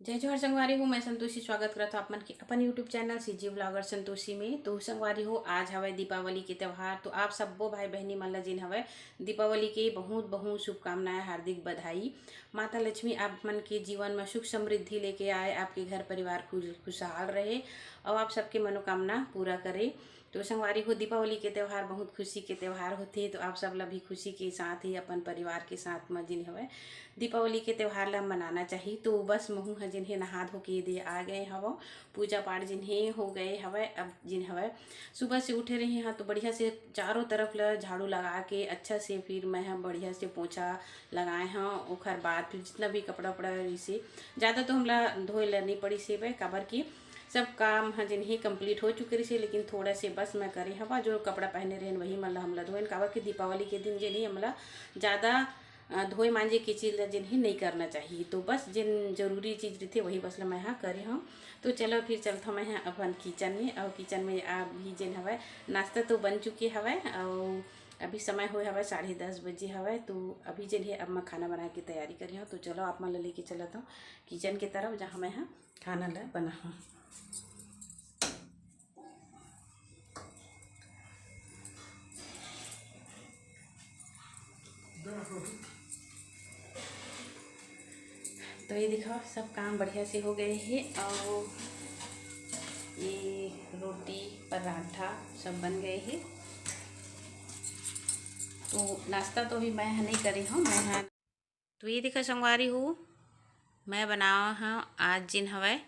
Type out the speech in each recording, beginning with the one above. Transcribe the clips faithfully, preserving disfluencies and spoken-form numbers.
जय जोहार संगवारी हो, मैं संतोषी स्वागत करत हूँ आप मन के अपन YouTube channel CG blogger Santoshi में। तो संगवारी हो, आज हवय दीपावली के त्यौहार, तो आप सब्बो भाई बहिनी मन ला जेन हवय दीपावली के बहुत बहुत शुभकामनाएं, हार्दिक बधाई। माता लक्ष्मी आप मन के जीवन में सुख समृद्धि लेके आए, आपके घर परिवार खुश खुशहाल रहे और आप सबके मनोकामना पूरा करे। तो संगवारी हो, दीपावली के त्यौहार बहुत खुशी के त्यौहार होथे, तो आप सब ला भी खुशी के साथ ही अपन परिवार के साथ म जेन हवय दीपावली के त्यौहार ला मनाना चाही। तो बस महू ह जेन हे नहा धो के दे आ गए हवं, पूजा पाठ जेन हे हो गए हवय। अब जेन हवय सुबह से उठे रहे हाँ, तो बढ़िया से चारों तरफ ला झाड़ू लगा के अच्छा से फिर मैं ह बढ़िया से पोछा लगाए हाँ। ओखर बाद फिर जितना भी कपड़ा उपड़ा रहिसे, ज़्यादा तो हमला धोए ला नहीं पड़िस हेबे, काबर कि सब काम ह जेन हे complete हो चुके रहिसे, लेकिन थोड़ा से बस मैं करे हवा, जो कपड़ा पहने रहेन वही मन ला हमला धोएन, काबर कि दीपावली के दिन जेन हे हमला ज़्यादा अ, धोए मांजे के चीज ला जेन हे नहीं करना चाहिए। तो बस जेन जरूरी चीज रहिथे वही बस ला मैं हा करे हूँ। तो चलो फिर चलत हूँ मैं हा अपन किचन में, और किचन में अभी जेन हवय नाश्ता तो बन चुके हवय, और अभी समय होए हवय साढ़े दस बजे हवय। तो अभी जेन हे अब मैं खाना बनाए के तैयारी करे हूँ। तो चलो आप मन ला लेके चलत हूँ किचन के तरफ, जहाँ मैं हा खाना ला बनाहूँ। तो ये देखो, सब काम बढ़िया से हो गए हे, और ये रोटी पराठा सब बन गए हे। तो नाश्ता तो अभी मैं ह नहीं करे हूँ, मैं ह तो ये देखा संगवारी हो, मैं बनावा हूँ आज जेन हवय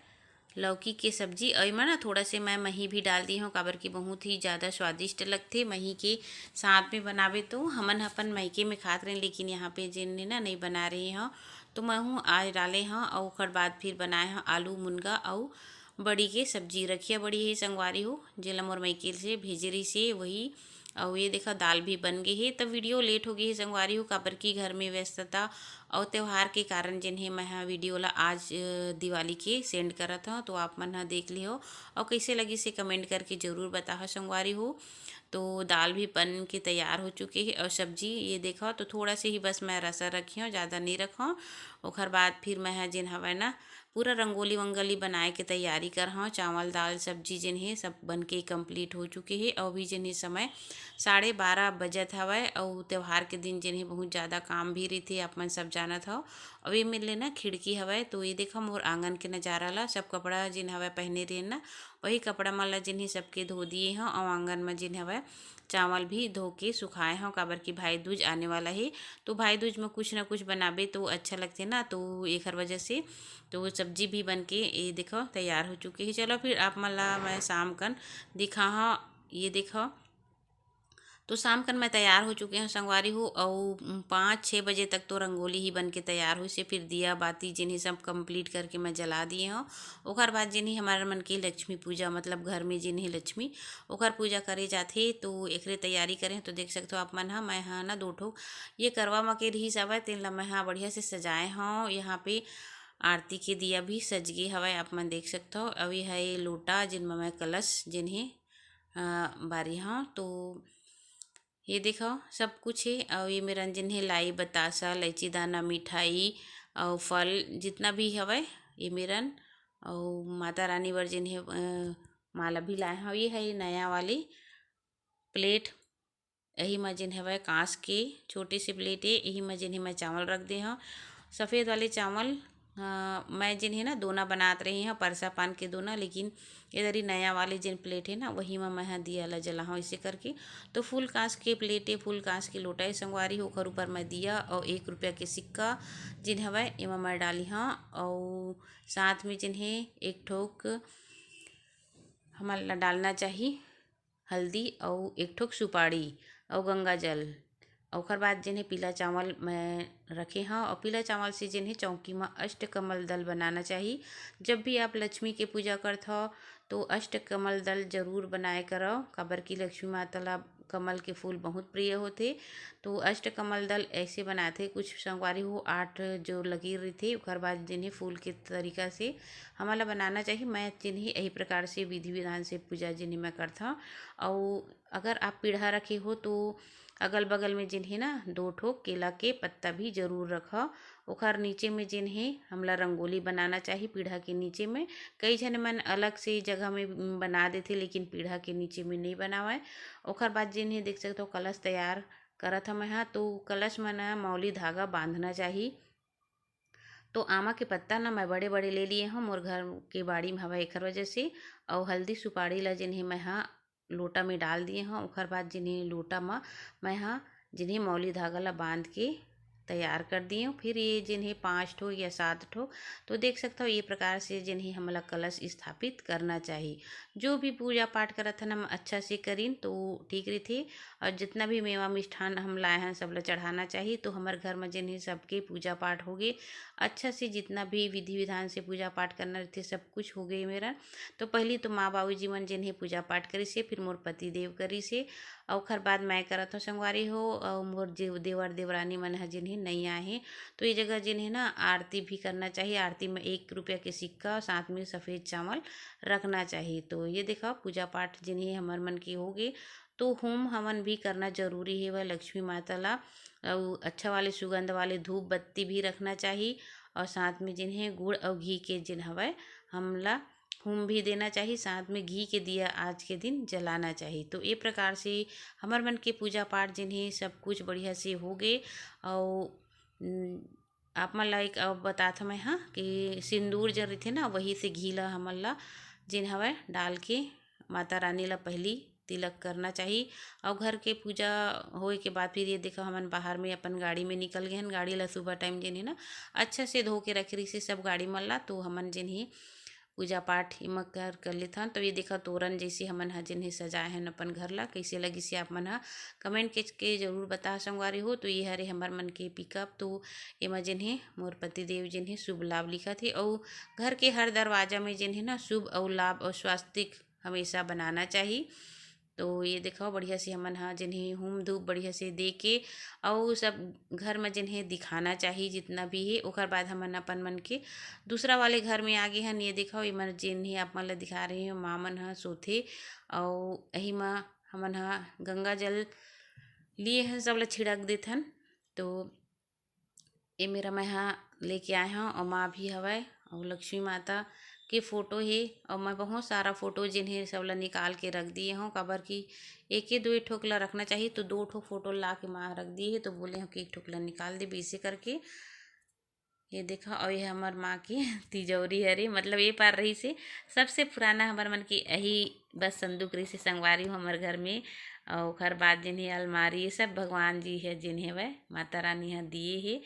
लौकी के सब्जी, और एमा ना थोड़ा से मैं मही भी डाल दी हूँ, काबर कि बहुत ही ज़्यादा स्वादिष्ट लगथे मही के साथ में बनावे। तो हमन अपन मायके में खात रहें, लेकिन यहाँ पे जेन हे ना नहीं बना रहे हूँ, तो मैं हूँ आज डाले हूँ। और ओकर बाद फिर बनाए हूँ आलू मुनगा और बड़ी के सब्जी। रखिया बड़ी हे संगवारी हो, जेला मोर मायके से भेजे रहिसे वही। अउ ये देखा, दाल भी बन गे हे। त वीडियो लेट हो गे हे संगवारी हो, काबर कि घर में व्यस्तता अउ त्योहार के कारण जेन हे मैं ह वीडियो ला आज, अ, दिवाली के सेंड करत हव, तो आप मन ह देख लिहो। अउ कइसे लगिस हे कमेंट करके जरूर बताहो संगवारी हो। तो दाल भी बन के तैयार हो चुके हे अउ सब्जी ये देखो, तो थोड़ा से ही बस मैं रसा रखी हूँ, ज़्यादा नहीं रखो। ओखर बाद फिर मैं ह जेन हवय ना पूरा रंगोली वंगोली बनाए के तैयारी करहौं। चावल, दाल, सब्जी जेन हे सब बन के complete हो चुके हे। अउ अभी जेन हे समय साढ़े बारह बजत हवय। अउ त्योहार के दिन जेन हे बहुत ज़्यादा काम भी रहिथे, आप मन सब जानत हव। अउ ये मेर ले ना खिड़की हवय, तो ये देखो मोर आंगन के नजारा ला, सब कपड़ा जेन हवय पहने रहेन ना, वही कपड़ा मन ला जेन हे सबके धो दिए हव। अउ आंगन म जेन हवय चावल भी धो के सुखाए हव, काबर कि भाई दूज आने वाला हे, तो भाई दूज म कुछ ना कुछ बनाबे तो अच्छा लगथे ना, तो एखर वजह से तो सब्जी भी बन के ये देखो तैयार हो चुके हे। चलो फिर आप मन ला मैं शाम कन दिखाहौं। ये देखो, तो शाम कन मैं तैयार हो चुके हव संगवारी हो, अउ पाँच छः बजे तक तो रंगोली ही बन के तैयार होइस हे। फिर दिया बाती जेन हे सब complete करके मैं जला दिए हव। ओकर बाद जेन हे हमर मन के लक्ष्मी पूजा, मतलब घर में जेन हे लक्ष्मी, ओकर पूजा करे जाथे, तो एकरे तैयारी करे हव। तो देख सकत हो आप मन ह, मैं ह ना दो ठो ये करवा म के रिहिस हवय, तेन ला मैं ह बढ़िया से सजाए हव। यहाँ पे आरती के दिया भी सज गे हवय, आप मन देख सकत हो। अउ ये ह ये लोटा, जेन म मैं कलश जेन हे, अ, बारे हव। तो ये देखो, सब कुछ हे। अउ ये मेरन जेन हे लाई, बतासा, लैची दाना, मिठाई अउ फल जितना भी हवय, ये मेरन अउ माता रानी बर जेन हे, अ, माला भी लाए हव। ये हे नया वाली प्लेट, एही म जेन हवय कांस के छोटे से प्लेट हे, एही म जेन हे मैं चावल रख दे हव। सफेद वाले चावल, अ, मैं जेन हे ना दोना बनात रहे हव, परसा पान के दोना, लेकिन ए दरी नया वाले जेन प्लेट हे ना, वही म मैं ह दिया ला जलाहौं ऐसे करके। तो फूल कांस के प्लेट हे, फूल कांस के लोटा हे संगवारी हो, ओखर ऊपर मैं दिया अउ एक रुपया के सिक्का जेन हवय, एमा मैं डाली हव। अउ साथ में जेन हे एक ठोक हमन ला डालना चाही हल्दी अउ एक ठोक सुपारी अउ गंगा जल। अउ ओखर बाद जेन हे पीला चावल मैं रखे हव, अउ पीला चावल से जेन हे चौकी म अष्टकमल दल बनाना चाही। जब भी आप लक्ष्मी के पूजा करत हव, तो अष्टकमल दल जरूर बनाए करव, काबर कि लक्ष्मी माता ला कमल के फूल बहुत प्रिय होथे। तो अष्टकमल दल ऐसे बनाथे कुछ संगवारी हो, आठ जो लगे रहिथे, ओखर बाद जेन हे फूल के तरीका से हमन ला बनाना चाही। मैं जेन हे यही प्रकार से विधि विधान से पूजा जेन हे मैं करथव। अउ अगर आप पीढ़ा रखे हो, तो अगल बगल में जेन हे ना दो ठो केला के पत्ता भी जरूर रखव। ओखर नीचे में जेन हे हमला रंगोली बनाना चाही पीढ़ा के नीचे में। कई झन मन अलग से जगह में बना देथे, लेकिन पीढ़ा के नीचे में नहीं बनावय। ओखर बाद जेन हे देख सकथव कलश तैयार करत हवं मैं हा। तो कलश मन मौली धागा बांधना चाही। तो आमा के पत्ता ना मैं बड़े बड़े ले लिए हूँ, मोर घर के बाड़ी में हवय एखर वजह से। अउ हल्दी सुपारी ला जेन हे मैं हा लोटा में डाल दिए हूँ। ओखर बाद जेन हे लोटा में मैं हा जेन हे मौली धागा ला बांध के तैयार कर दिए हूँ। फिर ये जेन हे पाँच ठो या सात ठो, तो देख सकता हो ये प्रकार से जेन हे हमला कलश स्थापित करना चाही। जो भी पूजा पाठ करत हन हम अच्छा से करिन तो ठीक रहिथे। और जितना भी मेवा मिष्ठान हम लाए हन सब ला चढ़ाना चाही। तो हमर घर में जेन हे सबके पूजा पाठ हो गे अच्छा से, जितना भी विधि विधान से पूजा पाठ करना रहिथे सब कुछ हो गे मेरा। तो पहली तो माँ बाबूजी मन जेन हे पूजा पाठ करिस हे, फिर मोर पति देव करिस हे, अउ ओखर बाद मैं करत हूँ संगवारी हो, अउ मोर जे देवर देवरानी मन ह जेन हे नई आए हे। तो ये जगह जेन हे ना आरती भी करना चाही। आरती में एक रुपया के सिक्का और साथ में सफेद चावल रखना चाही। तो ये देखा पूजा पाठ जेन हे हमर मन के हो गे। तो होम हवन भी करना जरूरी हे वह लक्ष्मी माता ला। अउ अच्छा वाले सुगंध वाले धूप बत्ती भी रखना चाही। और साथ में जेन हे गुड़ अउ घी के जेन हवय हमला होम भी देना चाही, साथ में घी के दिया आज के दिन जलाना चाही। तो ये प्रकार से हमर मन के पूजा पाठ जेन हे सब कुछ बढ़िया से हो गे। अउ उम, आप मन ला एक अउ बतात हवं मैं हा कि सिंदूर जन रहिथे ना, वही से घी ला हमन ला जेन हवय डाल के माता रानी ला पहली तिलक करना चाही। अउ घर के पूजा होए के बाद फिर ये देखो हमन बाहर में अपन गाड़ी में निकल गए हन। गाड़ी ला सुबह टाइम जेन हे ना अच्छा से धो के रखे रहिसे सब गाड़ी मन ला। तो हमन जेन हे पूजा पाठ एमा कर, कर लेथन। तो ये देखा तोरन जैसे हमन ह जेन हे सजाए हन अपन घर ला, कैसे लगिस हे आप मन ह कमेंट के, के जरूर बता संगवारी हो। तो ये हरे हमर मन के पिकअप। तो एमा जेन हे मोर पतिदेव जेन हे शुभ लाभ लिखत हे। अउ घर के हर दरवाजा में जेन हे ना शुभ अउ लाभ अउ स्वास्तिक हमेशा बनाना चाही। तो ये देखो बढ़िया से हमन ह जेन हे होम धूप बढ़िया से दे के अउ सब घर में जेन हे दिखाना चाही जितना भी हे। ओकर बाद हमन अपन मन के दूसरा वाले घर में आ गे हन। ये देखो एमन जेन हे आप मन ल दिखा रहे हो, माँ मन ह सोथे अउ एही म हमन ह गंगा जल लिए हन, सब ल छिड़क देथन। तो ए मेरा मैं हा लेके आए हव अउ माँ भी हवय अउ लक्ष्मी माता के फोटो हे। अउ मैं बहुत सारा फोटो जेन हे सब ला निकाल के रख दिए हव, काबर कि एक ही दो ठोक ला रखना चाहिए। तो दो ठो फोटो ला के माँ रख दिए हे, तो बोले हव कि एक ठोक ला निकाल दे, वैसे करके। ये देखा, अउ ये हमर माँ के तिजौरी हरे, मतलब ये पार रहिस हे सबसे पुराना हमर मन के यही बस संदूक रहिस हे संगवारी हो हमर घर में। अउ ओखर बाद जेन हे अलमारी, ये सब भगवान जी हे जेन हेवय माता रानी ह दिए हे।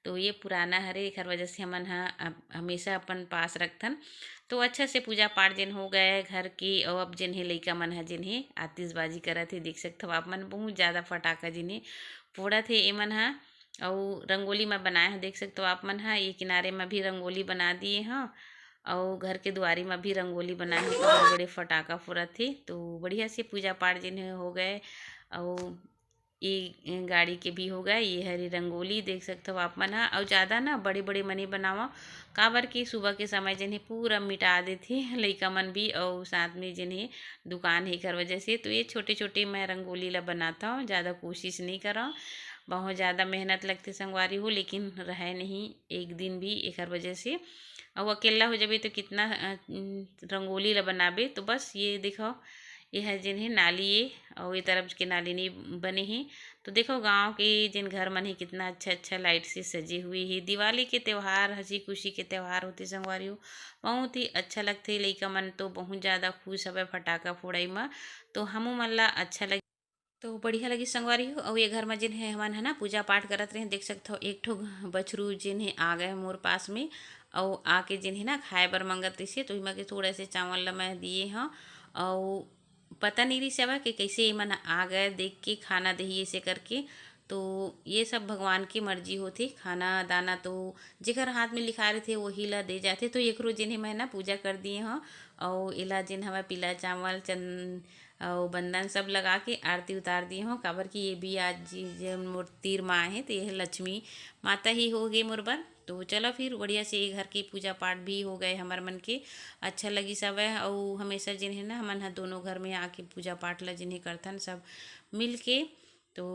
तो ये पुराना हरे, एखर वजह से हमन ह अब हमेशा अपन पास रखथन। तो अच्छा से पूजा पाठ जेन हो गए घर के, अउ अब जेन हे लइका मन ह जेन हे आतिशबाजी करत हे, देख सकथव आप मन, बहुत ज़्यादा फटाका जेन हे फोड़त हे एमन ह। अउ रंगोली मैं बनाए हव, देख सकथव आप मन ह, ये किनारे म भी रंगोली बना दिए हव अउ घर के दुआरी म भी रंगोली बनाए हव। तो बड़े बड़े फटाका फोड़त हे। तो बढ़िया से पूजा पाठ जेन हे हो गए। अउ ये गाड़ी के भी हो गए। ये हरे रंगोली, देख सकथव आप मन ह। अउ ज़्यादा ना बड़े बड़े मनी बनावा, काबर कि सुबह के समय जेन हे पूरा मिटा देथे लइका मन भी, अउ साथ में जेन हे दुकान हे एखर वजह से। तो ये छोटे छोटे मैं रंगोली ला बनाता हूँ, ज़्यादा कोशिश नहीं करा, बहुत ज़्यादा मेहनत लगथे संगवारी हो, लेकिन रहे नहीं एक दिन भी एखर वजह से। अउ अकेला हो जाबे तो कितना अ, उम, रंगोली ला बनाबे। तो बस ये देखो, ये है जेन हे नाली ये, अउ ये तरफ के नाली नहीं बने हे। तो देखो गांव के जेन घर मन हे कितना अच्छा अच्छा लाइट से सजे हुए हे। दिवाली के त्यौहार हंसी खुशी के त्यौहार होथे संगवारी हो, बहुत ही अच्छा लगथे। लइका मन तो बहुत ज़्यादा खुश हवे फटाका फोड़ई म, तो हमू मन ला अच्छा लगे। तो बढ़िया लगिस संगवारी हो। अउ ये घर म जेन हे हमन ह ना पूजा पाठ करत रहे, देख सकथव एक ठो बछरू जेन हे आ गए मोर पास में, अउ आके जेन हे ना खाए बर मंगत रहिसे, तो इमा के थोड़ा से चावल ल मैं दिए हव। अउ पता नहीं रहिस हवय कि कैसे एमन आ गए देख के खाना देही ऐसे करके। तो ये सब भगवान की मर्जी होथे, खाना दाना तो जेकर हाथ में लिखा रहिथे वही ला दे जाथे। तो एकरो जेन हे मैं ना पूजा कर दिए हव, अउ एला जेन हवय पीला चावल चन अउ बंदन सब लगा के आरती उतार दिए हव, काबर कि ये भी आज जी जे मोर तीर माँ हे, तो ये लक्ष्मी माता ही हो गे मोर बर। तो चलो फिर बढ़िया से ये घर के पूजा पाठ भी हो गए हमर मन के, अच्छा लगिस हवय। अउ हमेशा जेन हे ना हमन ह दोनों घर में आके पूजा पाठ ला जेन हे करथन सब मिल के। तो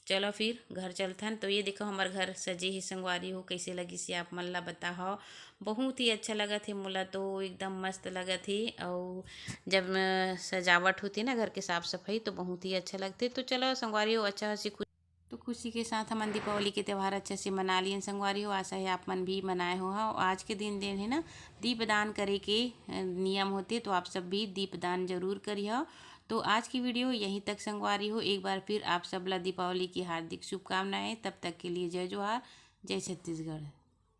चलो फिर घर चलथन। तो ये देखो, हमर घर सजे हे संगवारी हो, कैसे लगिस हे आप मन ला बताओ। बहुत ही अच्छा लगत हे मोला, तो एकदम मस्त लगत हे। अउ जब अ, सजावट होथे ना घर के, साफ सफाई, तो बहुत ही अच्छा लगथे। तो चलो संगवारी हो, अच्छा हंसी खुशी, तो खुशी के साथ हमन दीपावली के त्यौहार अच्छा से मना लियन संगवारी हो। आशा हे आप मन भी मनाए हो। हाँ, आज के दिन दिन हे ना, दीपदान करे के अ, नियम होथे, तो आप सब भी दीपदान जरूर करिहो। तो आज की वीडियो यहीं तक संगवारी हो। एक बार फिर आप सब ला दीपावली की हार्दिक शुभकामनाएं। तब तक के लिए जय जोहार, जय छत्तीसगढ़।